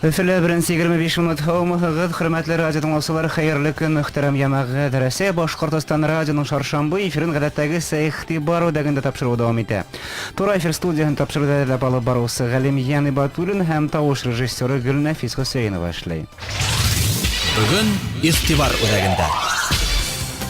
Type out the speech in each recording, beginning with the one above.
Өфөлә беренче 25 минут. Һаумыһыгыҙ, хөрмәтле радио тыңлаусылар, хәйерле көн, мөхтәрәм йәмәғәт. Рәсәй Башҡортостан радионың шаршамбы эфирын ғәҙәттәгесә Иғтибар үҙәгендә тапшырыуы дауам итә. Тура эфир студияһын тапшырыуҙы әҙерләп алып барыусы Ғәлимйән Ибатуллин һәм тауыш режиссеры Гөлнәфис Хөсәйенова эшләй. Бөгөн Иғтибар үҙәгендә.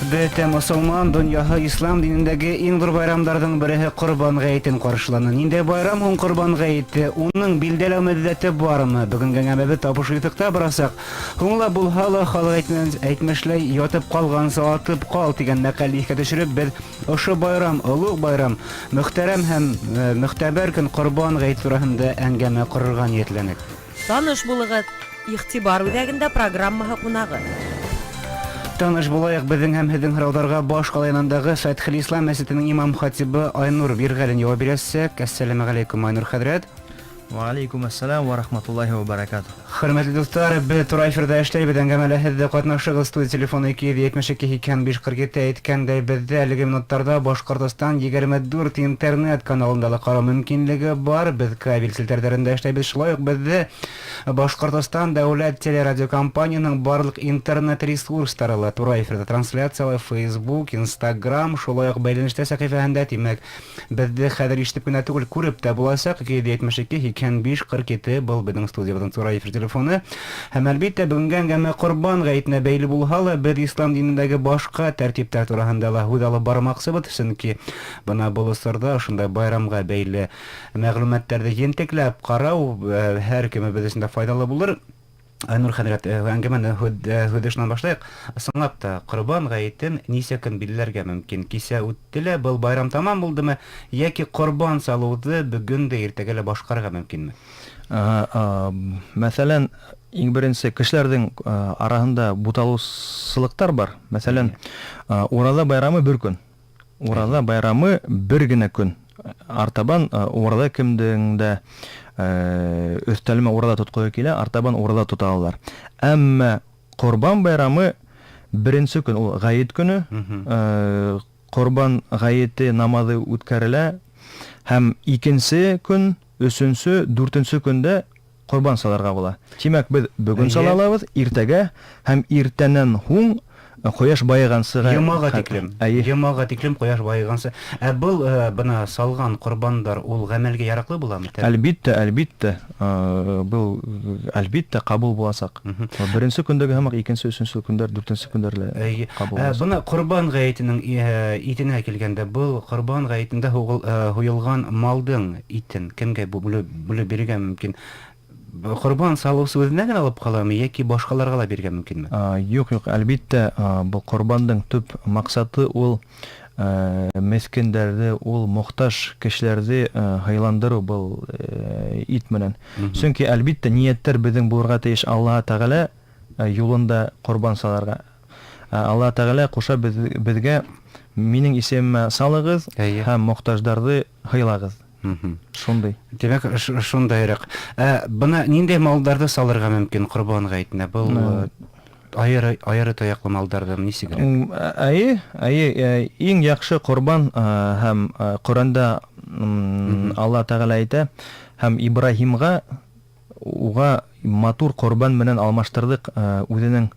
Бөтә мосолман донъяһы ислам динендәге иң ҙур байрамдарҙың береһе Ҡорбан ғәйетен ҡаршыланы. Ниндәй байрам һуң Ҡорбан ғәйете? Уның билдәләү мөҙҙәте бармы? Бөгөнгө әңгәмәбеҙ тап ошо юҫыҡта барасаҡ. Һуңлап булһа ла, халыҡ әйтмешләй, ятып ҡалғансы атып ҡал тигән мәҡәлне иҫкә төшөрөп, беҙ ошо байрам, олуғ байрам, мөхтәрәм һәм мөхтәбәр көн Ҡорбан ғәйете тураһында әңгәмә ҡорорға ниәтләнек. Таныш булығыҙ! Игътибар үҙәгендә программаһы ҡунағы. Таныш булайыҡ, беҙҙең һәм һеҙҙең һорауҙарға баш ҡала янындағы Фәтхелислам мәсетенең имам-хатибы Айнур Бирғәлин яуап бирәсәк. Әссәләмәғәләйкүм, Айнур хәҙрәт. Вәғәләйкүм әссәләм вә рахматуллаһи вә бәрәкәтүһ. Хөрмәтле дуҫтар, беҙ тура эфирҙа эшләйбеҙ, әңгәмәлә һеҙ ҙә ҡатнашығыҙ. Студия телефоны 272 85 47. Әйткәндәй, беҙҙе әлеге минуттарҙа Башҡортостан 24 интернет каналында ла ҡарау мөмкинлеге бар. Беҙ кабель селтәрҙәрендә эшләйбеҙ. Шулай уҡ беҙҙе Башҡортостан дәүләт телерадиокомпанияһының барлыҡ интернет ресурстары ла тура эфирҙа трансляциялай, Facebook, Instagram, шулай уҡ Бәйләнештә сәхифәһендә, тимәк, беҙҙе хәҙер ишетеп кенә түгел, күреп тә буласаҡ. 272 85 47 был беҙҙең студиябыҙҙың тура эфир телефоны. Һәм, әлбиттә, бөгөнгө әңгәмә Ҡорбан ғәйетенә бәйле булһа ла, беҙ ислам динендәге башҡа тәртиптәр тураһында ла һүҙ алып бармаҡсыбыҙ, сөнки бына был осорҙа ошондай байрамға бәйле мәгълүматтарҙы ентекләп ҡарау һәр кемебеҙ өсөн дә файҙалы булыр. Айнур хәҙрәт, әңгәмәне һүҙ шунан башлайыҡ. Ысынлап та, Ҡорбан ғәйетен нисә көн билдәләргә мөмкин? Кисә үтте лә, был байрам тамам булдымы, йәки ҡорбан салыуҙы бөгөн дә, иртәгә лә башҡарырға мөмкинме? Мәҫәлән, иң беренсе кешеләрҙең араһында буталыусылыҡтар бар. Мәҫәлән, Ураҙа байрамы бер көн. Ураҙа байрамы бер генә көн. Артабан ураҙа кемдең дә өҫтәлмә ураҙа тотҡоһо килә, артабан ураҙа тота алалар. Әмма Ҡорбан байрамы беренсе көн, ул ғәйет көнө, Ҡорбан ғәйете намаҙы үткәрелә һәм икенсе көн, өсөнсө, дүртенсе көндә Ҡорбан салырға була. Тимәк, беҙ бөгөн сала алабыҙ, иртәгә һәм иртәнән һуң ҡояш байығансыға. Йомаға тиклем. Әйе. Йомаға тиклем ҡояш байығансы. Ә был бына салған ҡорбандар ул ғәмәлгә яраҡлы буламы? Әлбиттә, әлбиттә. Был әлбиттә ҡабул буласаҡ. Беренсе көндәге һымаҡ икенсе, өсөнсө көндәр, дүртенсе көндәр лә ҡабул буласаҡ. Бына ҡорбан ғәйетенең итенә килгәндә, был ҡорбан ғәйетендә һуйылған малдың итен кемгә бүлеп бирергә мөмкин? Ҡорбан салыусы үҙенә генә алып ҡаламы йәки башҡаларға ла бирергә мөмкинме? Юҡ, юҡ, әлбиттә, был ҡорбандың төп маҡсаты ул меҫкендәрҙе, ул мохтаж кешеләрҙе һыйландырыу был ит менән. Сөнки, әлбиттә, ниәттәр беҙҙең булырға тейеш Аллаһы Тәғәлә юлында ҡорбан салырға. Аллаһы Тәғәлә ҡуша беҙгә, Минең исемемә салығыҙ һәм мохтаждарҙы һыйлағыҙ. Шундый. Тимәк, шундайыраҡ. Ә бына ниндәй малдарҙы салырға мөмкин ҡорбан ғәйетенә? Был айыры, айыры тояҡлы малдарҙы нисегерәк? Әйе, әйе, иң яҡшы ҡорбан һәм Ҡөрьәндә Алла Тәғәлә әйтә, һәм Ибраһимға Уға матур корбан менән алмаштырдык, үзенең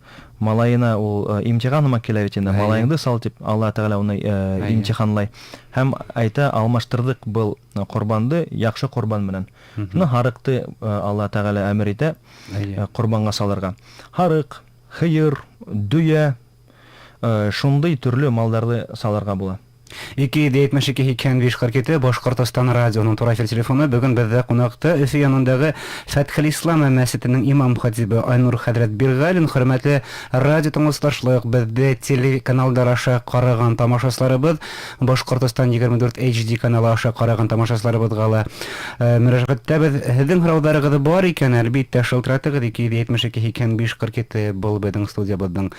малаена ул имтихан һымак килә бит инде, малаеңды сал дип Аллаһ Тәгалә уны имтиханлай. Һәм әйтә, алмаштырдык был корбанды яхшы корбан менән. Шуны һарыкты Аллаһ Тәгалә әмер итә корбанга салырга. Һарык, хыер, дөя, шундый төрле малларны салырга була. 272 85 47 Башкортостан радионың тура эфир телефоны. Бүген бездә кунакта Өфе янындагы Фәтхелислам мәсетенең имам хатибы Айнур хәзрәт Биргалин. Хөрмәтле радио тыңлаучылар, шулай ук бездә телеканалдар аша караган тамашачыларыбыз, Башкортостан 24 HD каналы аша караган тамашачыларыбызга ла мөрәҗәгать итәбез. Һезнең һорауларыгыз бар икән, әлбиттә, шылтыратыгыз 272 85 47 был безнең студиябызның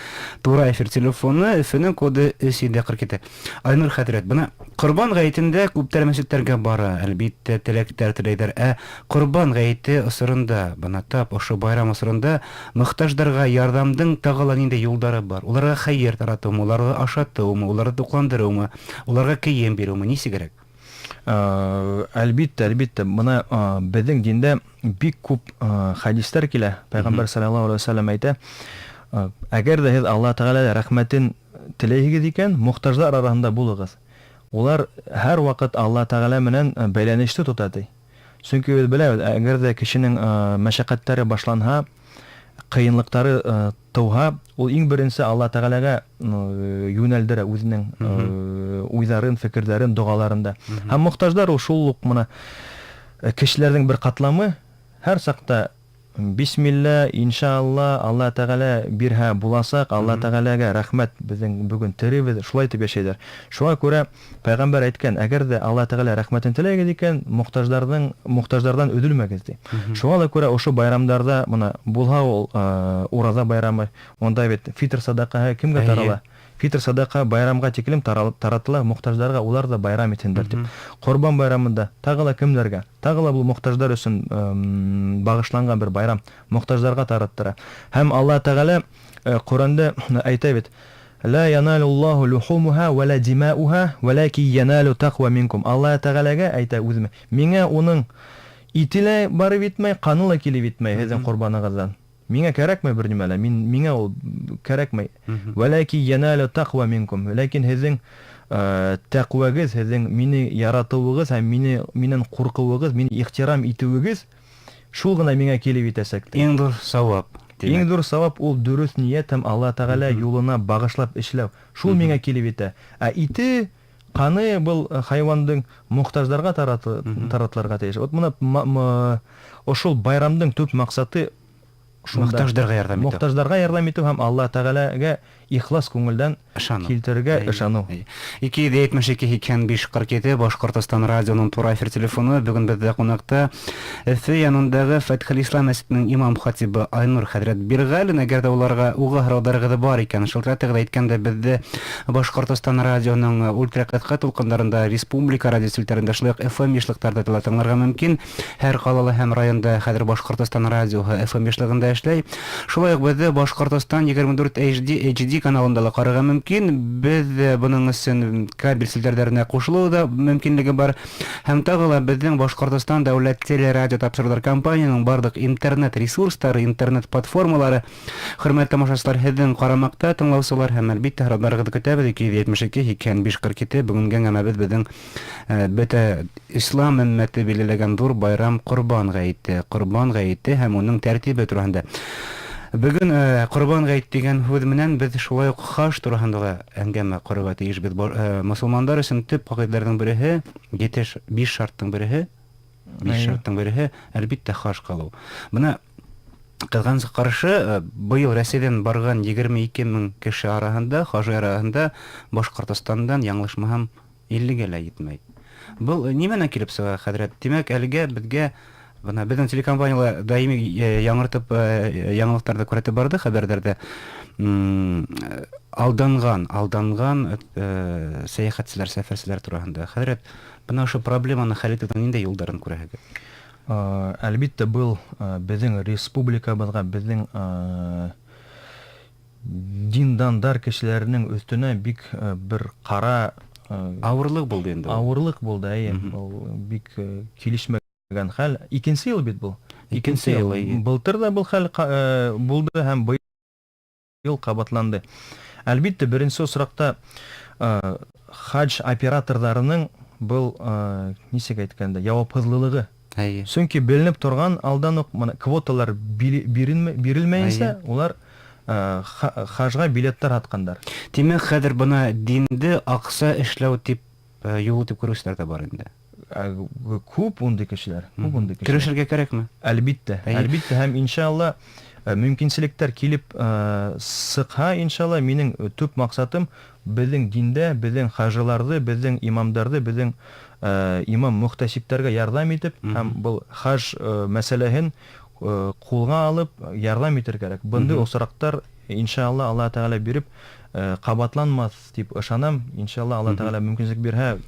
Тура эфир телефоны, Өфөнең коды 347. Айнур хәзрәт, бына Корбан гаетендә күптәр мәчетләргә бара, әлбиттә, теләктәр теләйдәр. Ә Корбан гаете осорында, бына тап ошо байрам осорында мохтаждарга ярҙамдың тағы ла ниндәй юлдары бар? Уларға хәйер таратыумы, уларҙы ашатыумы, уларҙы туҡландырыумы, уларға кейем биреүме, нисегерәк? Әлбиттә, әлбиттә, бына беҙҙең диндә бик күп хәдистәр килә. Пәйғәмбәр саллаллаһу алейһи вәсәлләм әйтә, әгәр ҙә һеҙ Аллаһ Тәғәлә рәхмәтен теләйһегеҙ икән, мохтаждар араһында булығыҙ. Улар һәр ваҡыт Аллаһ Тәғәлә менән бәйләнеште тота, ти. Сөнки беҙ беләбеҙ, әгәр ҙә кешенең мәшәҡәттәре башланһа, ҡыйынлыҡтары тыуһа, ул иң беренсе Аллаһ Тәғәләгә йүнәлдерә үҙенең уйҙарын, фекерҙәрен, доғаларын да. Һәм мохтаждар ул шул уҡ мына кешеләрҙең бер ҡатламы һәр саҡта Бисмилла, иншаалла, Алла Тәғәлә бирһә буласаҡ, Алла Тәғәләгә рәхмәт, беҙҙең бөгөн теребеҙ, шулай итеп йәшәйҙәр. Шуңа күрә пәйғәмбәр әйткән, әгәр ҙә Алла Тәғәлә рәхмәтен теләгеҙ икән, мохтаждарҙың, мохтаждарҙан өҙөлмәгеҙ, ти. Шуңа ла күрә ошо байрамдарҙа, мына булһа ул Ураҙа байрамы, унда бит фитр садаҡаһы кемгә тарала? Фитр садаҡа байрамға тиклем таратыла мохтаждарға, улар ҙа байрам итһендәр тип. Ҡорбан байрамында тағы ла кемдәргә? Тағы ла был мохтаждар өсөн бағышланған бер байрам, мохтаждарға тараттыра. Һәм Аллаһ Тәғәлә Ҡөрьәндә әйтә бит: Ла яналуллаһу лухумуха ва ла димауха, валаки яналу тақва минкум. Аллаһ Тәғәләгә әйтә үҙеме: Миңә уның ите лә барып етмәй, ҡаны ла килеп етмәй һеҙҙең ҡорбанығыҙҙан. Миңә кәрәкмәй бер нимә лә, мин, миңә ул кәрәкмәй. Вәләки йәнәлү тәҡүә минкум. Ләкин һеҙҙең тәҡүәгеҙ, һеҙҙең мине яратыуығыҙ һәм мине, минән ҡурҡыуығыҙ, мине ихтирам итеүегеҙ, шул ғына миңә килеп етәсәк, ти. Иң ҙур сауап, тимәк. Иң ҙур сауап ул дөрөҫ ниәт һәм Алла Тәғәлә юлына бағышлап эшләү. Шул миңә килеп етә. Ә ите, ҡаны был хайуандың мохтаждарға таратылырға тейеш. Вот мына ошол байрамдың төп маҡсаты шунда. Мохтаждарға ярҙам итеү. Мохтаждарға ярҙам итеү һәм Алла Тәғәләгә ихлас күңелдән ышаныу. Килтерергә ышаныу. 272 85 47 Башҡортостан радионың тура эфир телефоны. Бөгөн беҙҙә ҡунаҡта Өфө янындағы Фәтхелислам мәсетенең имам хатибы Айнур хәҙрәт Бирғәлин. Әгәр ҙә уларға уға һорауҙарығыҙ бар икән, шылтыратығыҙ. Әйткәндә, беҙҙе Башҡортостан радионың ультра ҡыҫҡа тулҡындарында, республика радио селтәрендә, шулай уҡ FM йышлыҡтарҙа ла тыңларға мөмкин. Һәр ҡалала һәм районда хәҙер Башҡортостан радиоһы FM йышлығында эшләй. Шулай уҡ беҙҙе Башҡортостан 24 HD, HD каналында ла ҡарарға мөмкин. Беҙ бының өсөн кабель селтәрҙәренә ҡушылыу ҙа мөмкинлеге бар. Һәм тағы ла беҙҙең Башҡортостан дәүләт телерадио тапшырыуҙар компанияның барлыҡ интернет ресурстары, интернет платформалары, хөрмәтле тамашасылар, һеҙҙең ҡарамаҡта, тыңлаусылар, һәм әлбиттә һорауҙарығыҙҙы көтәбеҙ. 272 85 47. Бөгөнгө әңгәмәбеҙ беҙҙең бөтә ислам өммәте билдәләгән ҙур байрам Ҡорбан ғәйете, Ҡорбан ғәйете һәм уның тәртибе тураһында. Бөгөн Ҡорбан ғәйет тигән һүҙ менән беҙ шулай уҡ хаж тураһында ла әңгәмә ҡорорға тейешбеҙ. Мосолмандар өсөн төп ҡағиҙәләрҙең береһе, ете биш шарттың береһе, биш шарттың береһе, әлбиттә, хаж ҡылыу. Бына ҡыҙғанысҡа ҡаршы, быйыл Рәсәйҙән барған 22 мең кеше араһында, хажи араһында Башҡортостандан, яңылышмаһам, 50-гә лә етмәй. Был нимәнән килеп сыға, хәҙрәт? Тимәк, әлегә беҙгә бына беҙҙең телекомпаниялар даими яңыртып яңылыҡтарҙы күрһәтеп барҙы, хәбәрҙәрҙә. Алданған сәйәхәтселәр, сәфәрселәр тураһында. Хәҙрәт, бына ошо проблеманы хәл итеүҙең ниндәй юлдарын күрәһегеҙ? Әлбиттә, был беҙҙең республикабыҙға, беҙҙең диндандар кешеләренең өҫтөнә бик бер ҡара ауырлыҡ булды инде. Ауырлыҡ булды, эйе. Был бик килешмәгән хәл. Икенсе йыл бит был. Икенсе йыл, эйе. Былтыр ҙа был хәл булды һәм быйыл ҡабатланды. Әлбиттә, беренсе осраҡта хадж операторҙарының был, нисек әйткәндә, яуапһыҙлылығы. Сөнки беленеп торған алдан уҡ мына квоталар бирелмәйенсә, улар хажға билеттар һатҡандар. Тимәк, хәҙер бына динде аҡса эшләү тип юлы тип күреүселәр ҙә бар инде. Күп ундай кешеләр, күп ундай кешеләр. Көрәшергә кәрәкме? Әлбиттә, әлбиттә, һәм иншалла мөмкинселектәр килеп сыҡһа, иншалла, минең төп маҡсатым беҙҙең диндә, беҙҙең хажыларҙы, беҙҙең имамдарҙы, беҙҙең имам мөхтәсибтәргә ярҙам итеп, һәм был хаж мәсьәләһен ҡулға алып ярҙам итер кәрәк. Бындай осраҡтар иншалла Аллаһ Тәғәлә биреп ҡабатланмаҫ тип ышанам. Иншалла Аллаһ Тәғәлә мөмкинлек бирһә,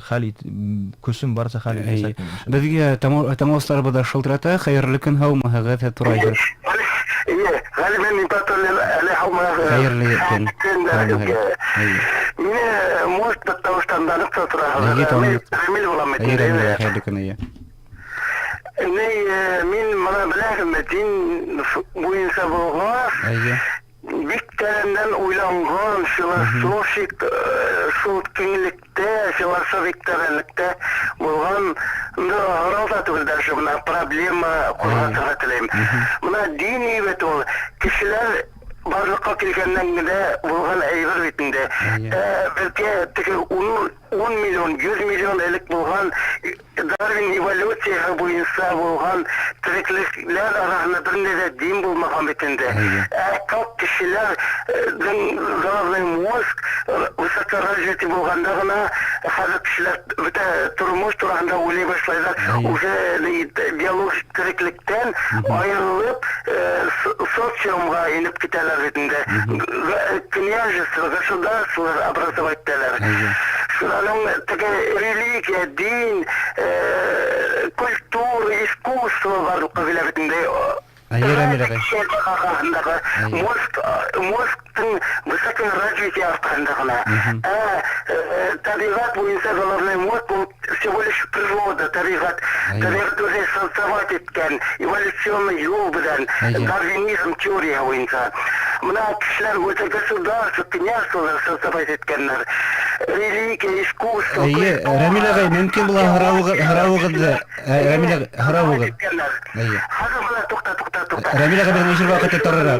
хәл ит, көсөм барса хәл итәсәк. Беҙгә тыңлаусыларыбыҙ ҙа шылтырата. Хәйерле көн, һаумыһығыҙ, тура эфир. Эйе, Ғәлимә Ибәтуллина әле һаумыһығыҙ. Хәйерле көн. Һаумыһығыҙ. Эйе. Мине, может, бер тауыштан танып та тораһығыҙ. Эйе, таныйыҡ. Рәмил булам бит. Эйе, Рәмил, хәйерле көн, эйе. Ни, мин бына беләһеңме, дин буйынса булғас, Эйе. бик тәрәндән уйланған, философик, шул киңлектә, философик тәрәнлектә булған, инде һорау ҙа түгел, даже бына проблема ҡуҙғатырға теләйем. Бына дин бит ул, кешеләр барлыҡҡа килгәндән генә булған әйбер бит инде. Беҙгә теге 10 миллион, 100 миллион элек булған Дарвин эволюцияһы буйынса булған тереклекләр араһында бер ни ҙә дин булмаған бит инде. Как кешеләрҙең головной мозг высокоразвитый булғанда ғына хәҙер кешеләр бөтә тормош тураһында уйлай башлайҙар. Уже биологик тереклектән айырылып, социумға инеп китәләр бит инде. Княжество, государстволар образовать итәләр. Шуның теге религия, дин, культура, искусство барлыҡҡа килә бит инде. Әйе, Рәмил ағай. Мозг, мозгтың высокоразвитие арҡаһында ғына. Тәбиғәт буйынса головной мозг ул всего лишь природа, тәбиғәт. Тәбиғәт үҙе создавать иткән эволюционный юл белән дарвинизм теория буйынса. Бына кешеләр үҙе государство, княжестволар создавать иткәннәр. Религия, искусство, Эйе, культура. Рәмил ағай, мөмкин була һорауығыҙҙы, Рәмил ағай, һорауығыҙ. Эйе. Хәҙер бына туҡта, туҡта, туҡта. Рәмил ағай, беҙҙең эфир ваҡыты торора.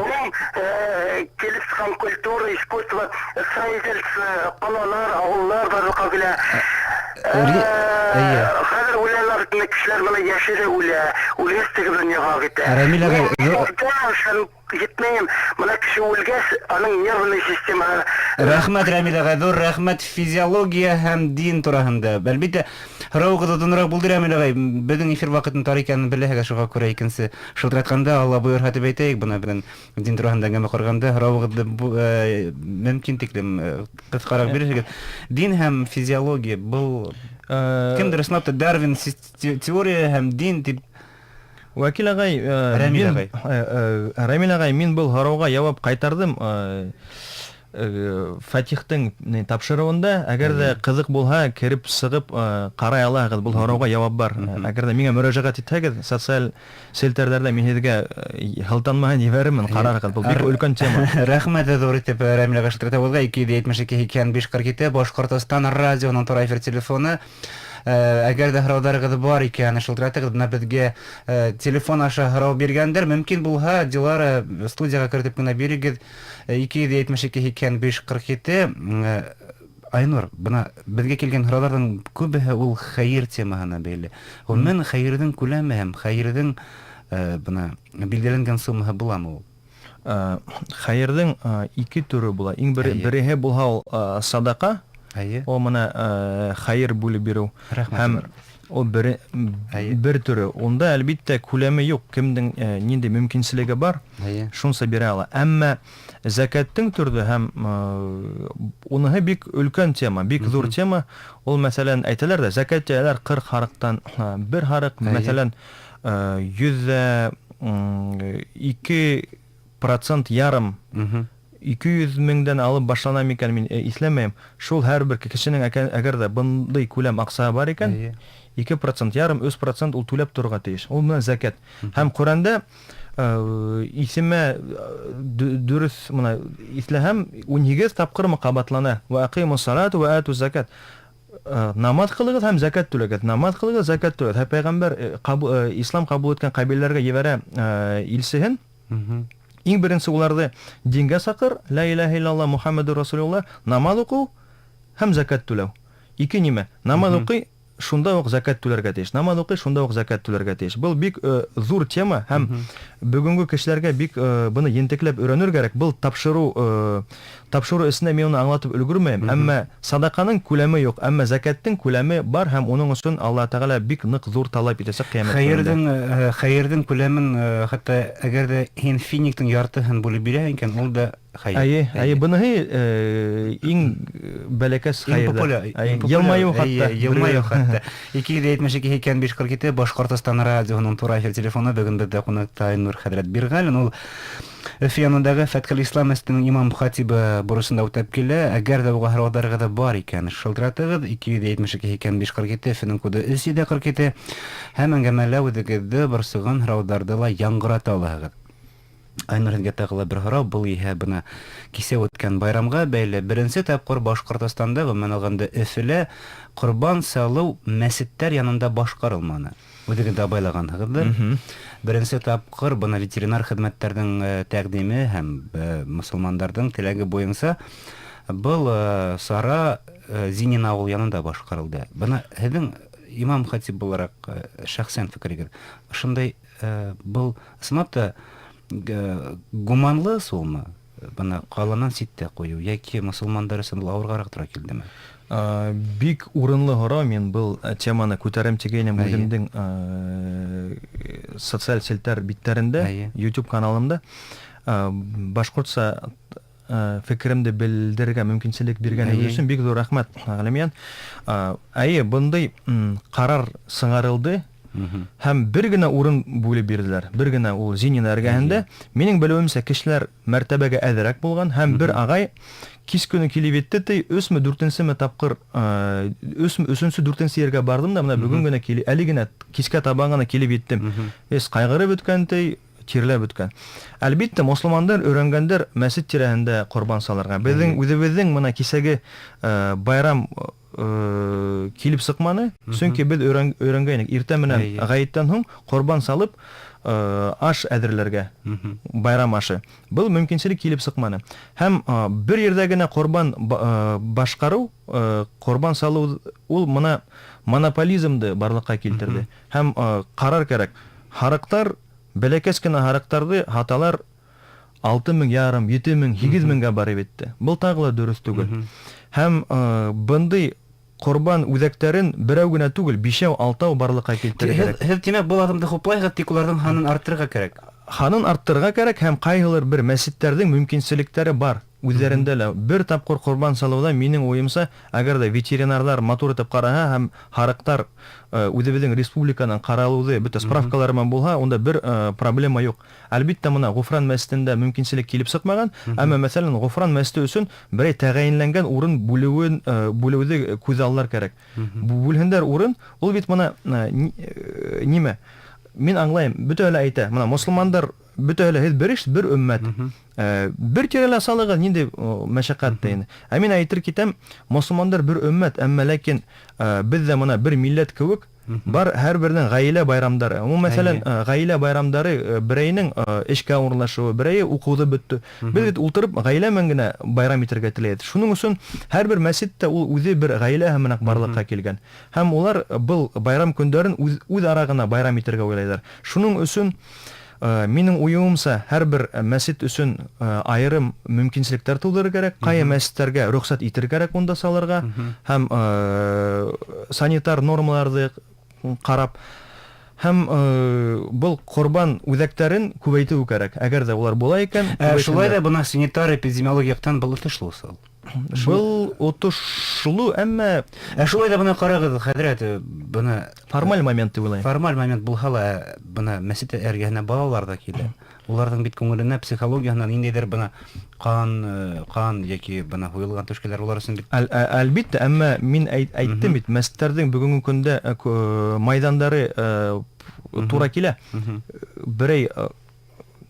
Килеп сыҡҡан культура, искусство, строительство, ҡалалар, ауыллар барлыҡҡа килә. Эйе. Хәҙер үләләр, кешеләр бына йәше лә үлә, үлгәс теге донъяға китә. Рәмил ағай, Етмәйем, бына кеше үлгәс, аның нервный системаһы. Рәхмәт, Рәмил ағай, ҙур рәхмәт. Физиология һәм дин тураһында. Әлбиттә, һорауығыҙ оҙонораҡ булды, Рәмил ағай. Беҙҙең эфир ваҡытын тар икәнен беләһегеҙ, шуға күрә икенсе шылтыратҡанда Алла бойорһа тип әйтәйек, бына беҙҙең дин тураһында әңгәмә ҡорғанда һорауығыҙҙы мөмкин тиклем ҡыҫҡараҡ бирерһегеҙ. Дин һәм физиология был кемдер ысынлап та Дарвин теория һәм дин тип. Вәкил ағай, Рәмил ағай. Рәмил ағай, мин был һорауға яуап ҡайтарҙым. Фатихтың тапшырыуында, әгәр ҙә ҡыҙыҡ булһа, кереп сығып, ҡарай алаһығыҙ, был һорауға яуап бар. Әгәр ҙә миңә мөрәжәғәт итһәгеҙ, социаль селтәрҙәрҙә мин һеҙгә һылтанмаһын ебәрермен, ҡарарһығыҙ. Был бик өлкән тема. Рәхмәт ҙур итеп, Рәмил ағай, шылтыратыуығыҙға. 272 85 47 Башҡортостан радионың тура эфир телефоны. Әгәр ҙә һорауҙарығыҙ бар икән, шылтыратығыҙ. Бына беҙгә телефон аша һорау биргәндәр. Мөмкин булһа, Дилара, студияға кертеп кенә бирегеҙ. 272 85 47. Айнур, бына беҙгә килгән һорауҙарҙың күбеһе ул хәйер темаһына бәйле. Ғөмүмән, хәйерҙең күләме һәм хәйерҙең бына билдәләнгән суммаһы буламы ул? Хәйерҙең ике төрө була. Иң береһе булһа ул садаҡа. Ул бына хәйер бүлеп биреү. Рәхмәт. Һәм ул бер төрө. Унда әлбиттә күләме юҡ, кемдең ниндәй мөмкинселеге бар, шунса бирә ала. Әммә зәкәттең төрҙө һәм уныһы бик өлкән тема, бик ҙур тема. Ул, мәҫәлән, әйтәләр ҙә, зәкәт тиәләр 40 һарыҡтан бер һарыҡ, мәҫәлән, йөҙҙә ике процент ярым, ике йөҙ меңдән алып башлана микән, мин иҫләмәйем. Шул һәр бер кешенең әгәр ҙә бындай күләм аҡса бар икән, ике процент ярым, өс процент ул түләп торорға тейеш. Ул менән зәкәт. Һәм Ҡөрьәндә иҫемә дөрөҫ бына иҫләһәм, ун һигеҙ тапҡырмы ҡабатлана. Ва ақимус салата ва ату закат. Намаҙ ҡылығыҙ һәм зәкәт түләгеҙ. Намаҙ ҡылығыҙ, зәкәт түләгеҙ. Һәм пәйғәмбәр ислам ҡабул иткән ҡәбиләләргә ебәрә илсеһен. Иң беренсе уларҙы дингә саҡыр, ла илаһа иллаллаһ Мухаммадур Расулуллаһ, намаҙ уҡыу һәм зәкәт түләү. Ике нимә? Намаҙ уҡый, шунда уҡ зәкәт түләргә тейеш. Намаҙ уҡый, шунда уҡ зәкәт түләргә тейеш. Был бик ҙур тема һәм бөгөнгө кешеләргә бик быны ентекләп өйрәнер кәрәк. Был тапшырыу эсендә мин уны аңлатып өлгөрмәйем. Әммә садаҡаның күләме юҡ, әммә зәкәттең күләме бар һәм уның өсөн Аллаһ Тәғәлә бик ныҡ ҙур талап итәсәк ҡиәмәт көнөндә. Хәйерҙең күләмен, хатта әгәр ҙә һин финиктең яртыһын бүлеп бирәһең икән, ул да хәйер. Әйе, әйе, быныһы иң бәләкәс Иң хәйер. популяр, Әйе, иң популяр. Елмаю Әйе, хатта. елмаю хатта. 272 85 47 Башкортостан радиоһының тура эфир телефоны. Бөгөн беҙҙә ҡунаҡта Айнур хәҙрәт Бирғәлин. Ул Өфө янындағы Фәтхел Ислам мәсетенең имам хатибы бурысын да үтәп килә. Әгәр ҙә уға һорауҙарығыҙ бар икән, шылтыратығыҙ 272 85 47, Өфөнөң коды 347 һәм әңгәмәлә үҙегеҙҙе борсоған һорауҙарҙы ла яңғырата алаһығыҙ. Айнур, һеҙгә тағы ла бер һорау. Был иһә бына кисә үткән байрамға бәйле. Беренсе тапҡыр Башҡортостанда, ғөмүмән алғанда Өфөлә ҡорбан салыу мәсеттәр янында башҡарылманы. Үҙегеҙ ҙә абайлағанһығыҙҙыр. Беренсе тапҡыр бына ветеринар хеҙмәттәрҙең тәҡдиме һәм мосолмандарҙың теләге буйынса был сара Зинин ауыл янында башҡарылды. Бына һеҙҙең имам хатип булараҡ шәхсән фекерегеҙ, ошондай был ысынлап та гуманлы ысулмы? Бына ҡаланан ситтә ҡуйыу йәки мосолмандар өсөн был ауырғараҡ тура килдеме? Бик урынлы һорау. Мин был теманы күтәрәм тигәйнем үҙемдең социаль селтәр биттәрендә, YouTube каналымда. Башҡортса фекеремде белдерергә мөмкинселек биргәнегеҙ өсөн бик ҙур рәхмәт, Ғәлимйән. Әйе, бындай ҡарар сығарылды һәм бер генә урын бүлеп бирҙеләр. Бер генә, ул Зинин эргәһендә. Минең белеүемсә, кешеләр мәртәбәгә әҙерәк булған һәм бер ағай кис көнө килеп етте, ти, өсмө, дүртенсеме тапҡыр, өсмө, өсөнсө, дүртенсе ергә барҙым да, бына бөгөн генә килеп, әле генә кискә табан ғына килеп еттем. Эс ҡайғырып бөткән, ти, тирләп бөткән. Әлбиттә, мосолмандар өйрәнгәндәр мәсет тирәһендә ҡорбан салырға. Беҙҙең үҙебеҙҙең бына кисәге байрам килеп сыҡманы, сөнки беҙ өйрәнгәйнек иртә менән ғәйеттән һуң ҡорбан салып, аш әҙерләргә, байрам ашы. Был мөмкинселек килеп сыҡманы. Һәм бер ерҙә генә ҡорбан башҡарыу, ҡорбан салыу ул мына монополизмды барлыҡҡа килтерҙе. Һәм ҡарар кәрәк. Һарыҡтар, бәләкәс кенә һарыҡтарҙы һаталар 6500, 7000, 8000гә барып етте. Был тағы ла дөрөҫ түгел. Һәм бындай ҡорбан үҙәктәрен берәү генә түгел, бишәү, алтау барлыҡҡа килтерергә кәрәк. Һеҙ, тимәк, был аҙымды хуплайһығыҙ, тик уларҙың һанын арттырырға кәрәк. Һанын арттырырға кәрәк һәм ҡайһылыр бер мәсеттәрҙең мөмкинселектәре бар. Үҙҙәрендә лә бер тапҡыр ҡорбан салыуҙа, минең уйымса, әгәр ҙә ветеринарҙар матур итеп ҡараһа һәм һарыҡтар үҙебеҙҙең республиканан ҡаралыуҙы бөтә справкалары менән булһа, унда бер проблема юҡ. Әлбиттә, мына Ғуфран мәсетендә мөмкинселек килеп сыҡмаған, әммә, мәҫәлән, Ғуфран мәсете өсөн берәй тәғәйенләнгән урын бүлеүҙе күҙ аллар кәрәк. Бүлһендәр урын, ул бит мына, нимә? Мин аңлайым, бөтәһе лә әйтә, мына мосолмандар бөтәһе лә һеҙ бер иш, бер өммәт. Бер тирәлә салығыҙ, ниндәй мәшәҡәт тә инде. Ә мин әйтер китәм, мосолмандар бер өммәт, әммә ләкин беҙ ҙә мына бер милләт кеүек бар һәр беренең ғаилә байрамдары. Ул, мәҫәлән, ғаилә байрамдары, берәйенең эшкә урынлашыуы, берәйе уҡыуҙы бөттө. Беҙ бит ултырып ғаилә менән генә байрам итергә теләйбеҙ. Шуның өсөн һәр бер мәсет тә ул үҙе бер ғаилә менән барлыҡҡа килгән. Һәм улар был байрам көндәрен үҙ ара ғына байрам итергә уйлайҙар. Шуның өсөн минең уйымса, һәр бер мәсет өсөн айырым мөмкинселектәр тыуҙырыр кәрәк, ҡайһы мәсеттәргә рөхсәт итер кәрәк унда салырға һәм санитар нормаларҙы ҡарап, һәм был ҡорбан үҙәктәрен күбәйтеү кәрәк. Әгәр ҙә улар була икән, күбәйтһендәр. Шулай ҙа бына санитар эпидемиологик яҡтан был отошло ысул. Был отошло, әммә Ә шулай ҙа бына ҡарағыҙ, хәҙрәт, бына формаль момент тип уйлайым. Формаль момент булһа ла, бына мәсет эргәһенә балалар ҙа килә. Уларҙың бит күңеленә, психологияһына ниндәйҙер бына ҡан йәки бына һуйылған түшкәләр улар өсөн бит. Әлбиттә, әммә мин әйттем бит, мәсеттәрҙең бөгөнгө көндә майҙандары тура килә. Берәй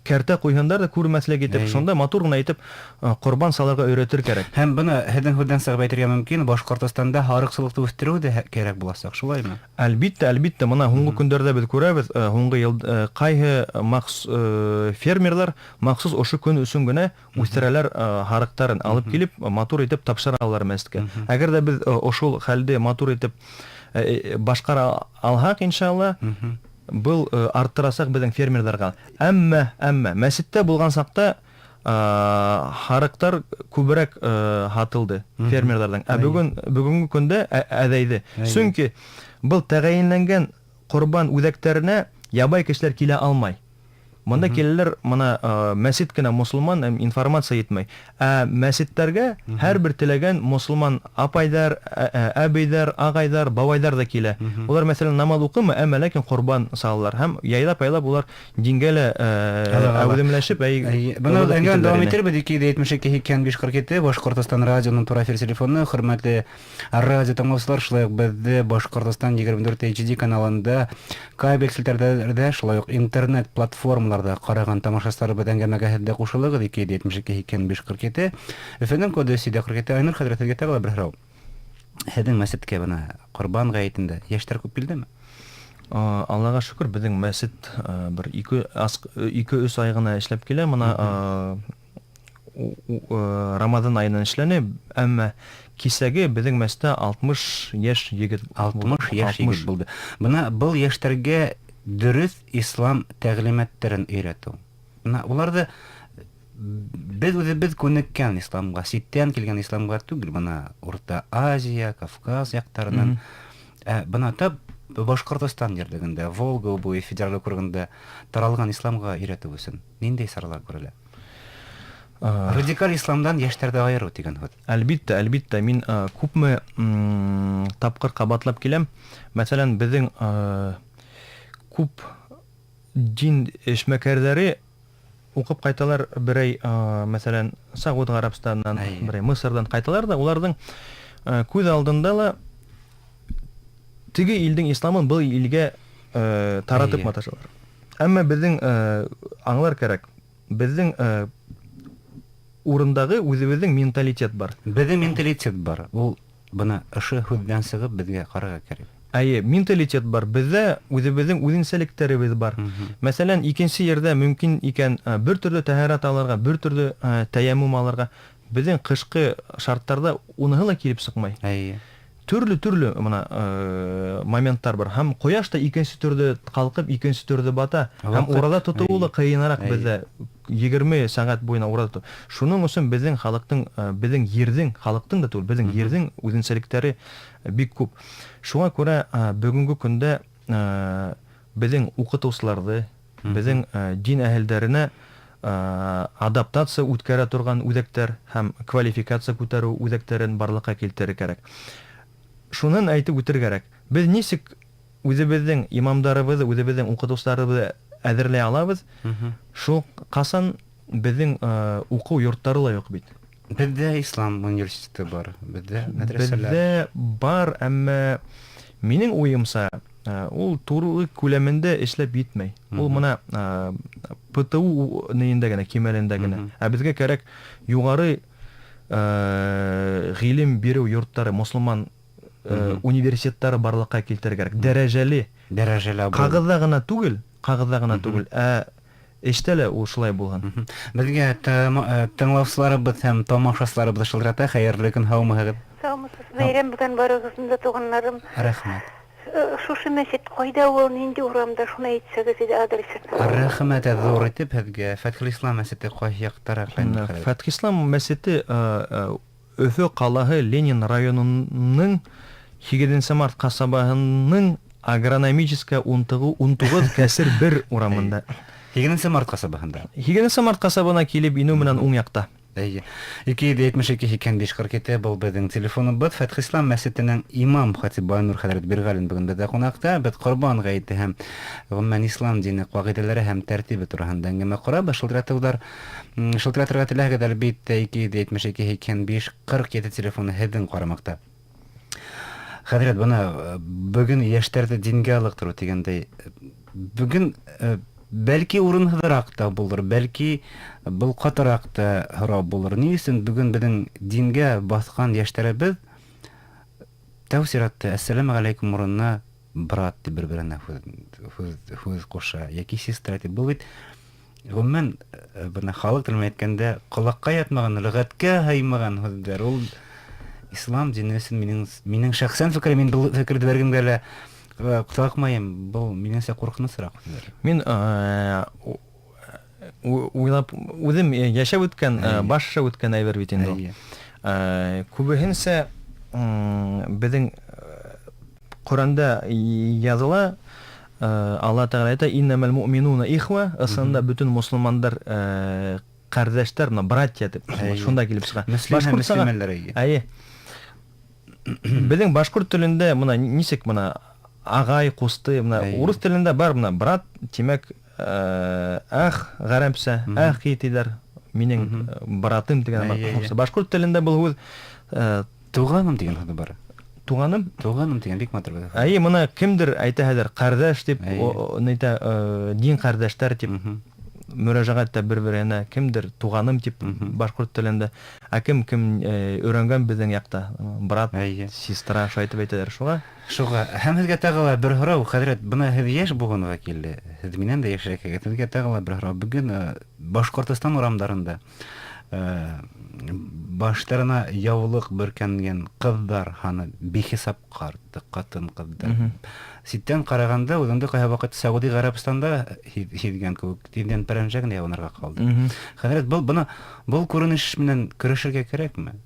кәртә ҡуйһындар ҙа күрмәҫлек итеп, шунда матур ғына итеп ҡорбан салырға өйрәтер кәрәк. Һәм бына һеҙҙең һүҙҙән сығып әйтергә мөмкин, Башҡортостанда һарыҡсылыҡты үҫтереү ҙә кәрәк буласаҡ, шулаймы? Әлбиттә, әлбиттә, бына һуңғы көндәрҙә беҙ күрәбеҙ, һуңғы йыл ҡайһы фермерҙар махсус ошо көн өсөн генә үҫтерәләр һарыҡтарын, алып килеп матур итеп тапшыралар мәсеткә. Әгәр ҙә беҙ ошол хәлде матур итеп башҡара алһаҡ, иншалла, был арттырасаҡ беҙҙең фермерҙарға. Әммә мәсеттә булған саҡта һарыҡтар күберәк һатылды фермерҙарҙың. Ә бөгөнгө көндә әҙәйҙе. Сөнки был тәғәйенләнгән ҡорбан үҙәктәренә ябай кешеләр килә алмай. Монда киләләр, мына мәсет кенә мосылман, информация етмәй. Ә мәсетләргә һәрбер теләгән мосылман апайдар, әбейҙәр, ағайҙар, бабайҙар ҙа килә. Улар, мәҫәлән, намаҙ уҡымай, әммә ләкин ҡорбан салалар. Һәм яйлап-яйлап улар дингә лә әүҙемләшеп, әй, Бына әңгәмәне дауам итербеҙ. 272 85 47 Башҡортостан радионың тура эфир телефоны. Хөрмәтле радио тыңлаусылар, шулай уҡ беҙҙе Башҡортостан 24 HD каналында, кабель селтәрҙәрҙә, шулай уҡ интернет платформаларҙа ҡараған тамашасыларыбыҙ, әңгәмәгә һеҙ ҙә ҡушылығыҙ. 272 85 47. Өфөнөң коды 747. Айнур хәҙрәт, һеҙгә тағы ла бер һорау. Һеҙҙең мәсеткә бына Ҡорбан ғәйетендә йәштәр күп килдеме? Аллаға шөкөр, беҙҙең мәсет бер 2-3 ай ғына эшләп килә. Бына Рамаҙан айынан эшләне, әммә кисәге беҙҙең мәсеттә 60 йәш егет. 60 йәш егет булды. Бына был йәштәргә дөрөҫ ислам тәғлимәттәрен өйрәтеү. Бына уларҙы беҙ үҙебеҙ күнеккән исламға, ситтән килгән исламға түгел, бына Урта Азия, Кавказ яҡтарынан. Ә бына тап Башҡортостан ерлегендә, Волга буйы федераль округында таралған исламға өйрәтеү өсөн ниндәй саралар күрелә? Радикаль исламдан йәштәрҙе айырыу тигән һүҙ. Әлбиттә, әлбиттә, мин күпме тапҡыр ҡабатлап киләм. Мәҫәлән, беҙҙең күп дин эшмәкәрҙәре уҡып ҡайталар берәй, мәҫәлән, Сауд Ғәрәбстанынан, берәй Мысырҙан ҡайталар ҙа, уларҙың күҙ алдында ла теге илдең исламын был илгә таратып маташалар. Әммә беҙҙең аңлар кәрәк, беҙҙең урындағы үҙебеҙҙең менталитет бар. Беҙҙең менталитет бар. Ул бына ошо һүҙҙән сығып беҙгә ҡарарға кәрәк. Әйе, менталитет бар. Беҙҙә үҙебеҙҙең үҙенсәлектәребеҙ бар. Мәҫәлән, икенсе ерҙә мөмкин икән бер төрлө тәһәрәт алырға, бер төрлө тәйәммүм алырға. Беҙҙең ҡышҡы шарттарҙа уныһы ла килеп сыҡмай. Төрлө-төрлө бына моменттар бар. Һәм ҡояш та икенсе төрлө ҡалҡып, икенсе төрлө бата. Һәм ураҙа тотоуы ла ҡыйыныраҡ беҙҙә. 20 сәғәт буйына ураҙа тотоу. Шуның өсөн беҙҙең халыҡтың, беҙҙең ерҙең, халыҡтың да түгел, беҙҙең ерҙең үҙенсәлектәре бик күп. Шуңа күрә бөгөнгө көндә беҙҙең уҡытыусыларҙы, беҙҙең дин әһелдәренә адаптация үткәрә торған үҙәктәр һәм квалификация күтәреү үҙәктәрен барлыҡҡа килтерер кәрәк. Шунан әйтеп үтер кәрәк. Беҙ нисек үҙебеҙҙең имамдарыбыҙҙы, үҙебеҙҙең уҡытыусыларыбыҙҙы әҙерләй алабыҙ? Шул ҡасан беҙҙең уҡыу йорттары ла юҡ бит. Беҙҙә ислам университеты бар, беҙҙә мәҙрәсәләр. Беҙҙә бар, әммә минең уйымса, ул тулы күләмендә эшләп етмәй. Ул бына ПТУ нейендә генә, кимәлендә генә. Ә беҙгә кәрәк юғары ғилем биреү йорттары, мосолман университеттары барлыҡҡа килтерер кәрәк. Дәрәжәле. Дәрәжәле абруй. Ҡағыҙҙа ғына түгел, ҡағыҙҙа ғына түгел, ә эштә лә ул шулай булһын. Беҙгә тыңлаусыларыбыҙ һәм тамашасыларыбыҙ шылтырата. Хәйерле көн, һаумыһығыҙ? Һаумыһығыҙ. Бәйрәм белән барығыҙҙы да, туғандарым. Рәхмәт. Шушы мәсет ҡайҙа ул, ниндәй урамда, шуны әйтсәгеҙ ине адресын. Рәхмәт ҙур итеп һеҙгә. Фәтхелислам мәсете ҡайһы яҡтараҡ? Фәтхелислам мәсете Өфө ҡалаһы Ленин районының 8 март ҡасабаһының Агрономическая 19 кәсер 1 урамында. 8 март ҡасабаһында. 8 март ҡасабаһына килеп инеү менән уң яҡта. Әйе. 272 85 47 был беҙҙең телефоныбыҙ. Фәтхелислам мәсетенең имам хатибы Айнур хәҙрәт Бирғәлин бөгөн беҙҙә ҡунаҡта. Беҙ Ҡорбан ғәйете һәм ғөмүмән ислам дине ҡағиҙәләре һәм тәртибе тураһында әңгәмә ҡорабыҙ. Шылтыратырға теләһәгеҙ, әлбиттә, 272 85 47 телефоны һеҙҙең ҡарамаҡта. Хәҙрәт, бына бөгөн йәштәрҙе дингә ылыҡтырыу тигәндәй, бөгөн бәлки урынһыҙыраҡ та булыр, бәлки был ҡатыраҡ та һорау булыр. Ни өсөн бөгөн беҙҙең дингә баҫҡан йәштәребеҙ тәү сиратта әссәләмү ғәләйкүм урынына брат тип бер-береһенә һүҙ ҡуша, йәки сестра тип. Был бит ғөмүмән, бына халыҡ теле менән әйткәндә, ҡолаҡҡа ятмаған, лөғәткә һыймаған һүҙҙәр. Ул ислам дине өсөн минең шәхсән фекерем, мин был фекерҙе бер кемгә лә ҡаҡмайым, был минеңсә ҡурҡынысыраҡ һүҙҙәр. Мин уйлап, үҙем йәшәп үткән, баш аша үткән әйбер бит инде ул. Күбеһенсә, беҙҙең Ҡөрьәндә яҙыла, Алла Тәғәлә әйтә, иннәмәл муъминуна ихва, ысынында бөтөн мосолмандар ҡәрҙәштәр, мына братья тип, шунда килеп сыға. Мөслим һәм мөслимәләр, әйе. Әйе. Беҙҙең башҡорт телендә мына нисек мына ағай, ҡусты, мына урыҫ телендә бар мына брат, тимәк, әх ғәрәпсә, әхи тиҙәр, минең братым тигән. Башҡорт телендә был һүҙ туғаным тигән һүҙ бар. Туғаным? Туғаным тигән бик матур. Әйе, мына кемдер әйтә хәҙер ҡәрҙәш тип, нәйтә, дин ҡәрҙәштәр тип мөрәжәғәт итә бер-береһенә, кемдер туғаным тип башҡорт телендә, ә кем кем өйрәнгән беҙҙең яҡта, брат, сестра шулай итеп әйтәләр шуға. Шуға. Һәм һеҙгә тағы ла бер һорау, хәҙрәт, бына һеҙ йәш быуын вәкиле, һеҙ минән дә йәшерәк, һеҙгә тағы ла бер һорау. Бөгөн Башҡортостан урамдарында баштарына яулыҡ бөркәнгән ҡыҙҙар һаны бихисап артты, ҡатын-ҡыҙҙар. Ситтән ҡарағанда үҙеңде ҡайһы ваҡыт Сәүди Ғәрәбстанда һиҙгән кеүек, тиҙҙән пәрәнжә генә ябынырға ҡалды. Хәҙрәт, был күренеш менән көрәшергә кәрәкме?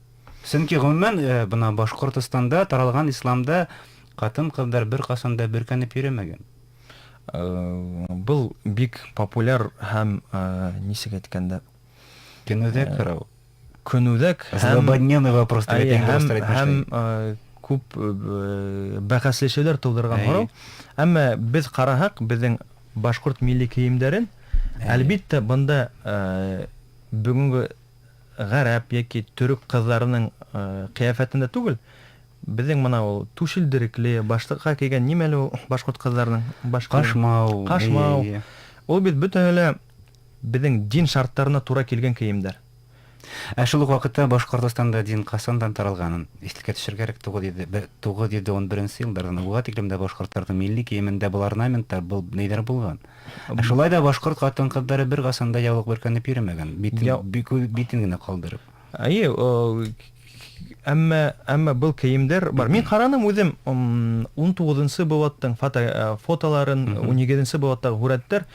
Сөнки ғөмүмән бына Башҡортостанда таралған исламда ҡатын-ҡыҙҙар бер ҡасан да бөркәнеп йөрөмәгән. Был бик популяр һәм нисек әйткәндә, көнүҙәк һорау. Көнүҙәк һәм злободневный вопрос дип әйтәм, һәм күп бәхәсләшеүҙәр тыуҙырған һорау. Әммә беҙ ҡараһаҡ, беҙҙең башҡорт милли кейемдәрен, әлбиттә, бында бөгөнгө ғәрәп йәки төрөк ҡыҙҙарының ҡиәфәтендә түгел, беҙҙең мына ул түшелдерекле, башлыҡҡа кейгән нимә әле ул башҡорт ҡыҙҙарының баш кейеме? Ҡашмау. Ҡашмау. Ул бит бөтәһе лә беҙҙең дин шарттарына тура килгән кейемдәр. Ә шул уҡ ваҡытта Башҡортостанда дин ҡасандан таралғанын иҫкә төшөргә кәрәк, 911 йылдарҙан. Уға тиклем дә башҡорттарҙың милли кейемендә был орнаменттар, был нейҙәр булған. Ә шулай ҙа башҡорт ҡатын-ҡыҙҙары бер ҡасан да яулыҡ бөркәнеп йөрөмәгән, битен генә ҡалдырып. Әйе, әммә был кейемдәр бар. Мин ҡараным үҙем, ун туғыҙынсы быуаттың фотоларын, ун һигеҙенсе быуаттағы һүрәттәр,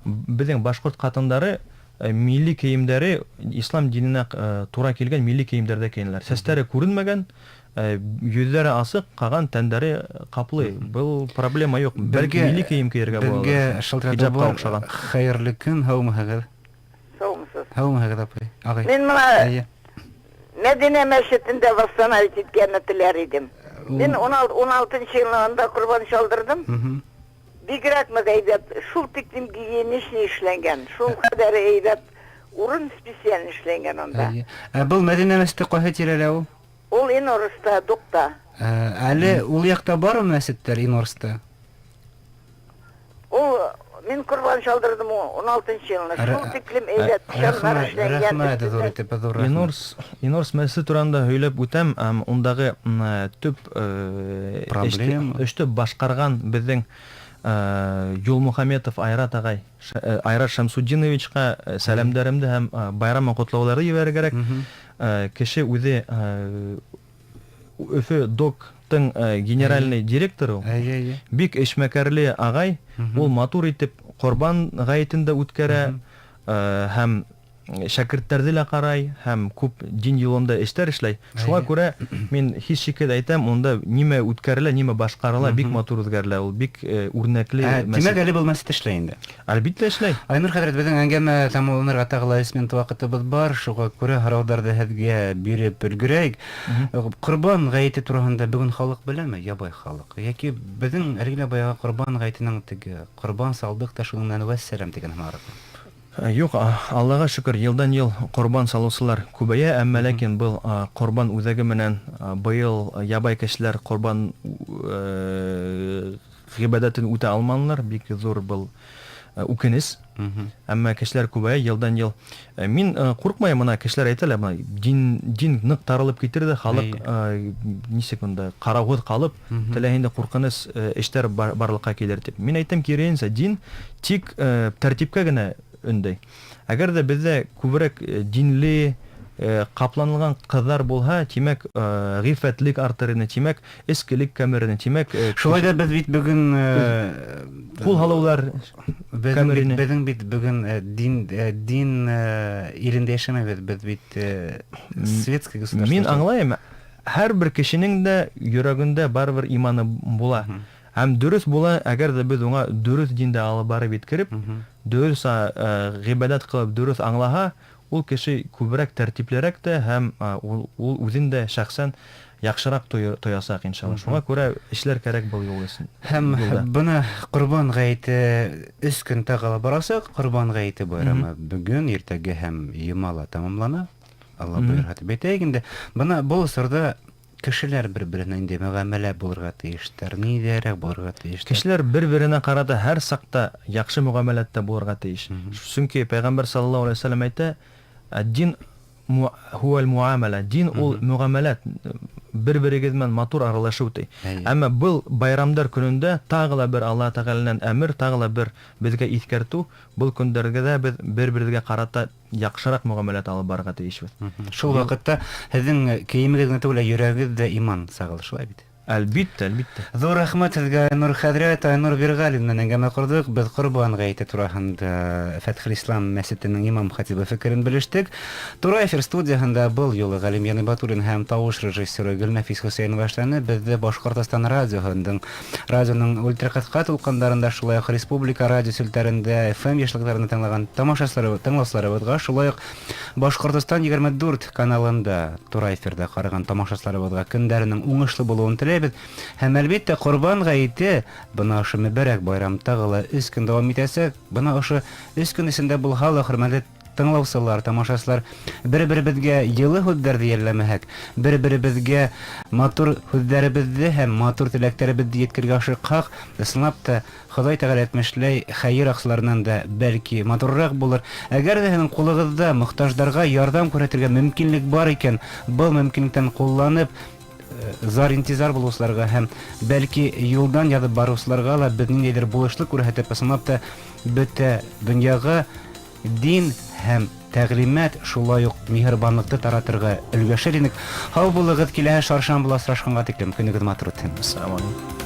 беҙҙең башҡорт ҡатындары милли кейемдәре ислам диненә тура килгән милли кейемдәрҙә кейенәләр. Сәстәре күренмәгән, йөҙҙәре асыҡ, ҡалған тәндәре ҡаплы. Был проблема юҡ. Бәлки милли кейем кейергә була. Беҙгә шылтыратыу Хиджабҡа бар. оҡшаған. Хәйерле көн, һаумыһығыҙ? Һаумыһығыҙ. Һаумыһығыҙ, апай. Ағай. Мин мына Әйе. Мәдинә мәсетендә восстановить иткәнне теләр идем. Мин ун алтынсы йылында ҡорбан салдырҙым. Бигерәк мәгәйбәт, шул тиклем гигиеничный эшләнгән, шул ҡәҙәр әйбәт урын специаль эшләнгән унда. Әйе. Ә был Мәдинә мәсете ҡайһы тирәлә ул? Ул Инорста, Дуҡта. Әле ул яҡта бармы мәсеттәр Инорста? Ул мин ҡорбан салдырҙым ун алтынсы йылында. Шул тиклем әйбәт шамнар эшләнгән. Рәхмәт, ҙур итеп, ҙур рәхмәт. Инорс мәсете тураһында һөйләп үтәм, һәм ундағы, төп, Проблема. эште башҡарған беҙҙең, Юлмухаметов Айрат ағай, Айрат Шамсудиновичҡа, сәләмдәремде һәм, байрам ҡотлауҙары ебәрергә кәрәк. Кеше үҙе, Өфө ДОКтың, генеральный директоры ул. Бик эшмәкәрле ағай, ул матур итеп ҡорбан ғәйетен дә үткәрә, һәм шәкерттәрҙе лә ҡарай, һәм күп дин юлында эштәр эшләй. Шуға күрә мин һис шикһеҙ әйтәм, унда нимә үткәрелә, нимә башҡарыла, бик матур үткәрелә. Ул бик, үрнәкле мәсет. Тимәк, әле был мәсет эшләй инде. Әлбиттә эшләй. Айнур хәҙрәт, беҙҙең әңгәмә тамамланырға тағы ла өс минут ваҡытыбыҙ бар. Шуға күрә һорауҙарҙы һеҙгә биреп өлгөрәйек. Ҡорбан ғәйете тураһында бөгөн халыҡ беләме? Ябай халыҡ. Йәки беҙҙең әлеге лә баяғы ҡорбан ғәйетенең теге ҡорбан салдыҡ та шуның менән вәссәләм тигән һымаҡ. Юҡ, Аллаға шөкөр, йылдан йыл ҡорбан салыусылар күбәйә, әммә ләкин был, ҡорбан үҙәге менән, быйыл ябай кешеләр ҡорбан, ғибәҙәтен үтә алманылар, бик ҙур был, үкенес. Әммә кешеләр күбәйә йылдан йыл. Мин, ҡурҡмайым, мына кешеләр әйтәләр, мына дин ныҡ таралып китер ҙә, халыҡ, нисек унда ҡарауһыҙ ҡалып, теләһә инде ҡурҡыныс, эштәр барлыҡҡа килер тип. Мин әйтәм, киреһенсә, дин тик, тәртипкә генә өндәй. Әгәр ҙә беҙҙә күберәк, динле, ҡапланылған ҡыҙҙар булһа, тимәк, ғиффәтлек артыр ине, тимәк, эскелек кәмер ине, тимәк, Шулай ҙа беҙ бит бөгөн, ҡул һалыуҙар кәмер ине. Беҙҙең бит бөгөн, дин, илендә йәшәмәйбеҙ, беҙ бит, светский государство. Мин аңлайым, һәр бер кешенең дә йөрәгендә барыбер иманы була. Һәм дөрөҫ була, әгәр ҙә беҙ уңа дөрөҫ диндә алып барып еткереп, дөрөҫ ғибәдәт ҡылып, дөрөҫ аңлаһа, ул кеше күберәк тәртиплерәк тә һәм ул үҙен дә шәхсән яҡшыраҡ тоясаҡ, иншалла. Шуңа күрә эшләр кәрәк был юл өсөн. Һәм бына Ҡорбан ғәйете 3 көн тағы ла барасаҡ. Ҡорбан ғәйете байрамы бөгөн, иртәгә һәм йомала тамамлана. Алла бойорһа тип әйтәйек инде. Бына был осорҙа кешеләр бер-береһенә ниндәй мөғәмәлә булырға тейештәр, ниндәйерәк булырға тейештәр? Кешеләр бер-береһенә ҡарата һәр саҡта яҡшы мөғәмәләттә булырға тейеш. Сөнки Пәйғәмбәр саллаллаһу алейһи вәсәләм әйтә, дин хуәл муамәлә, дин ул мөғәмәләт, бер-берегеҙ менән матур аралашыу ти. Әммә был байрамдар көнөндә тағы ла бер Аллаһ Тәғәләнән әмер, тағы ла бер беҙгә иҫкәртеү, был көндәргә беҙ бер-беребеҙгә ҡарата яҡшыраҡ мөғәмәләт алып барырға тейешбеҙ. Шул ваҡытта һеҙҙең кейемегеҙ генә түгел, ә йөрәгегеҙ ҙә иман сағылыр, шулай бит? Әлбиттә, әлбиттә. Ҙур рәхмәт һеҙгә, Айнур хәҙрәт. Айнур Бирғәлин менән әңгәмә ҡорҙоҡ. Беҙ Ҡорбан ғәйете тураһында Фәтхелислам мәсетенең имам хатибы фекерен белештек. Тура эфир студияһында был юлы Ғәлимйән Ибатуллин һәм тауыш режиссеры Гөлнәфис Хөсәйенова эшләне. Беҙҙе Башҡортостан радиоһының радионың ультраҡыҫҡа тулҡындарында, шулай уҡ республика радио селтәрендә, FM йышлыҡтарында тыңлаған тамашасылар, тыңлаусыларыбыҙға, шулай уҡ Башҡортостан 24 каналында тура эфирҙа ҡараған тамашасыларыбыҙға көндәренең уңышлы булыуын теләйбеҙ. Һәм әлбиттә Ҡорбан ғәйете бына ошо мөбәрәк байрам тағы ла 3 көн дауам итәсәк. Бына ошо 3 көн эсендә булһа ла, хөрмәтле тыңлаусылар, тамашасылар, бер-беребеҙгә йылы һүҙҙәрҙе йәлләмәһәк, бер-беребеҙгә матур һүҙҙәребеҙҙе һәм матур теләктәребеҙҙе еткергә ашыҡһаҡ, ысынлап та Хоҙай Тәғәлә әйтмешләй, хәйер аҡсаларынан да бәлки матурыраҡ булыр. Әгәр ҙә һеҙҙең ҡулығыҙҙа мохтаждарға ярҙам күрһәтергә мөмкинлек бар икән, был мөмкинлектән ҡулланып, зар интизар булыусыларға һәм бәлки юлдан яҙып барыусыларға ла беҙ ниндәйҙер булышлыҡ күрһәтеп, ысынлап та бөтә донъяға дин һәм тәғлимәт, шулай уҡ миһырбанлыҡты таратырға өлгәшер инек. Һау булығыҙ, киләһе шаршамбыла осрашҡанға тиклем көнөгөҙ матур үтһен. Ассаламу алейкум.